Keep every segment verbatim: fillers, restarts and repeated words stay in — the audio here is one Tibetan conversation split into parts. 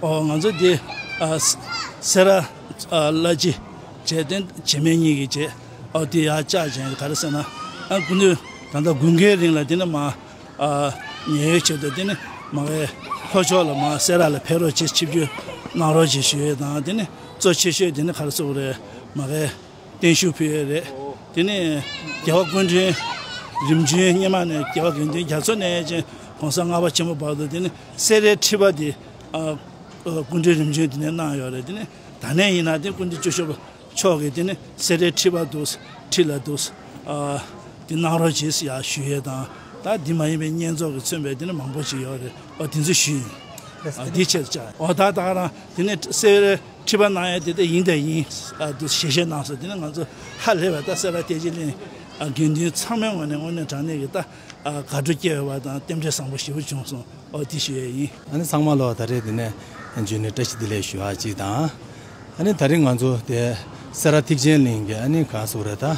ཨོ་ང་ཚོ་འདི་ཨ་སེ་སེ་ར་ཨ་བླ་སྤྱི་བྱས་ཏེ་བྱེས་སྨད་གཉིས་ཀྱི་བྱས་ཨོ་དེ་ཡར་བཅག་བྱས་ག་རེ་ཟེར་ན་ཨ་སྐུ་མདུན་ད་ལྟ་དགུན་ཁའི་རིང་ལ་དེ་ནི་མ་ཨ་ཉེན་གཡོལ་ཆེད་དུ་དེ་ནི་མ་གའི་ལྷོ་ཕྱོགས་ལ་མ་སེ་ར་ལ་ཕེབས་རོགས་བྱེད་ཆིབས་བསྒྱུར་གནང་རོགས་བྱེད་ཞུ་ཡས་དང་དེ་ནི་གཙོ་ཆེ་ཤོས་དེ་ནི་ག་རེ་ཟེར་དགོས་རེད་མ་གའི་བརྟན་བཞུགས་ཕུལ་ཡས་རེད། དེ་ནས་རྒྱལ་བ་སྐུ་ཕྲེང་རིམ་བྱོན་སྔོན་མ་ནས་རྒྱལ་བ་དགེ་འདུན་རྒྱ་མཚོ་ནས་ཅན་གོང་ས་ལྔ་པ་ཆེན་པོ་བར་དུ་དེ་ནས་སེ་རའི་ཁྲི་པ་དེ་ཨ་ཨ་སྐུ་ཕྲེང་རིམ་བྱོན་དེ་ནས་གནང་ཡོད་རེད། དེ་ནས་ད་ནས་ཡིན་ན་དེ་སྐུ་ཕྲེང་བཅུ་བཞི་པ་མཆོག་གིས་དེ་ནས་སེ་རའི་ཁྲི་པ་འདུག་ཁྲི་ལ་འདུག་ཨ་དེ་གནང་རོགས་བྱེད་ཟེར་ཡ་ཞུ་ཡས་དང་ད་འདི་མ་ཡིན་པའི་བསྙེན་རྫོགས་ཀྱིས་མཚོན་པའི་དེ་ནས་མང་པོ་ཅིག་ཡོད་རེད། ཨ་དེ་ཚོ་ཞུས་ཡིན། ཨ་འདི་ཆེད་དུ་བཅར་ཨོ་ད་ད་ག་རང་དེ་ནས་སེ་རའི་ཁྲི་པ་གནང་ཡས་དེ་དེ་ཡིན་དེ་ཡིན། ཨ་དུ་ཞལ་བཞེས་གནང་སོང་། དེ་ནས་ང་ཚོ་ཧ་ལས་པ་ད་སེ་ར་ཐེག་ཆེན་གླིང་ཨ་དགེ་འདུན་ཚང་མའི་ངོས་ནས་དངོས་གནས་དྲང་གནས་ཀྱི་ད་ཨ་དགའ་སྤྲོ་སྐྱེ་བ་དང་རྟེན་འབྲེལ་བཟང་པོ་ཞེ་པོ་བྱུང་སོང་། ཨོ་དེ་ཞུ་ཡས་ཡིན། ཨ་ནི་ཚང་མ་ལོ་ད་རེས་དེ་ནས་འཇུ་ནས་བཀྲ་ཤིས་བདེ་ལེགས་ཞུ་བ་གཅིག་དང་། ཨ་ནི་ད་རེས་ང་ཚོ་དེ་སེ་ར་ཐེག་ཆེན་གླིང་གི་ཨ་ནི་གང་སོགས་རེད་ད།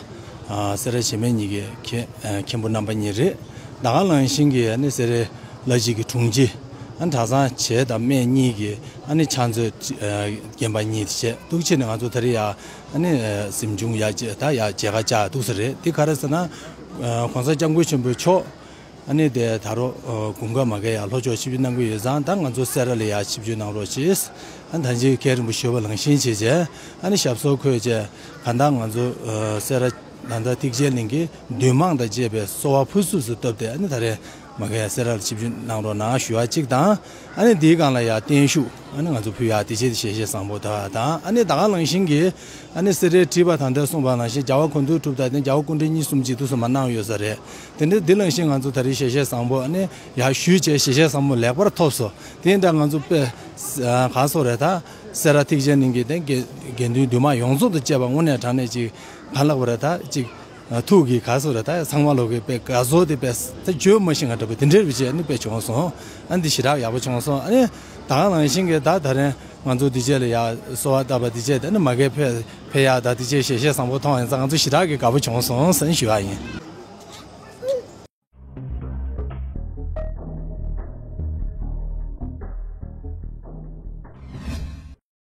ཨ་སེ་ར་བྱེས་སྨད་གཉིས་ཀྱི་མཁན་ཨ་མཁན་པོ་རྣམ་པ་གཉིས་རེད། ད་ག་ནང་བཞིན་གྱི་ཨ་ནི་སེ་རའི་བླ་སྤྱི་གི་དྲུང་ཆེ། ཨ་ནི་གྲྭ་ཚང་བྱེས་དང་སྨད་གཉིས་ཀྱི་ཨ་ནི་ཕྱག་མཛོད་ཨ་རྒན་པ་གཉིས་བྱས་འདུག་བྱས་ནས་ང་ཚོ་ད་རེས་ཡ་ཨ་ནི་ཨ་གཟིམ་ཆུང་ཡ་བྱས་ད་ཡ་མཇལ་ཁ་བཅར་འདུག་ས་རེད། དེ་ག་རེ་ཟེར་ན་ཨ་གོང་ས་སྐྱབས་མགོན་ཆེན་པོ་མཆོག་ཨ་ནི་དེ་ད་རོ་ཨ་དགུན་ཁ་མ་གའི་ཡ་ལྷོ་ཕྱོགས་ཆིབས་བསྒྱུར་གནང་གི་ཡོད་ཙང་ད་ང་ཚོ་སེ་ར་ལ་ཡ་ཆིབས་བསྒྱུར་གནང་རོགས་བྱེད། ཨ་ནི་ད་ཅི་མཁན་རིན་པོ་ཆེ་བ་ལང་ཤིང་བྱས་བྱས་ཨ་ནི་ཞབས་སོར་འཁོད་བྱས་གང་ལྟར་ང་ཚོ་ཨ་སེ་ར་ད་ལྟ་ཐེག་ཆེན་གླིང་གི་འདུས་མང་དང་བཅས་པའི་གསོལ་བ་ཕུར་ཚུགས་སུ་བཏབ་སྟེ་ཨ་ནི་ད་རེས་མ་གའི་སེ་ར་ལ་ཆིབས་བསྒྱུར་གནང་རོགས་གནང་ཞུ་བ་གཅིག་དང་། ཨ་ནི་དེའི་སྒང་ལ་ཡ་བརྟན་བཞུགས་ཨ་ནི་ང་ཚོ་ཕུལ་ཡ་དེ་བྱས་ཏེ་ཞལ་བཞེས་བཟང་པོ་དག་དང་། ཨ་ནི་ད་ག་ནང་བཞིན་གྱི་ཨ་ནི་སེ་རའི་ཁྲི་པ་ད་ལྟ་གསུངས་པ་ནང་བཞིན་རྒྱལ་བ་ཀོང་སྤྲུལ་གྲུབ་དང་དེ་རྒྱལ་བ་སྐུ་ཕྲེང་གཉིས་གསུམ་གྱིས་འདུག་སེ་མ་གནང་ཡོད་ས་རེད། དེ་འདྲའི་འདི་ནང་བཞིན་ང་ཚོ་ད་རེས་ཞལ་བཞེས་བཟང་པོ་ཨ་ནི་ཡར་ཞུས་བྱས་ཞལ་བཞེས་བཟང་པོ་ལེགས་པར་ཐོབ་སོང་། དེ་འདྲ་ང་ཚོ་དཔེ་གང་སོགས་རེད་ད། སེ་ར་ཐེག་ཆེན་གླིང་གི་དེ་དགེ་དགེ་འདུན་འདུས་མང་ཡོངས་རྫོགས་དང་བཅས་པ་དངོས་གནས་དྲང་གནས་ཅིག་གང་ལགས་པ་རེད་ད་ཅིག་ཐུགས་ཀྱི་ག་སོ་རེད་ད་ཚང་མ་ལོག་གི་དཔེ་དགའ་ཚོར་དེ་དཔེ་ད་བརྗོད་མ་ཤེས་ང་འདྲ་པོ་དེ་འདྲའི་བྱས་ནི་དཔེ་བྱུང་སོང་། ཨ་འདི་ཞེ་དྲག་ཡག་པོ་བྱུང་སོང་། ཨ་ནི་ད་ག་ནང་བཞིན་གྱི་ད་ད་རེས་ང་ཚོ་འདི་རྗེས་ལ་ཡ་གསོལ་བ་བཏབ་པ་འདི་རྗེས་ད་ནི་མ་གའི་ཕེ་ཕེ་ཡག་ད་འདི་རྗེས་ཞལ་བཞེས་བཟང་པོ་མཐོང་ཡིན་ཙང་ང་ཚོ་ཞེ་དྲག་གི་དགའ་པོ་བྱུང་སོང་ཟེར་ཞུ་བ་ཡིན།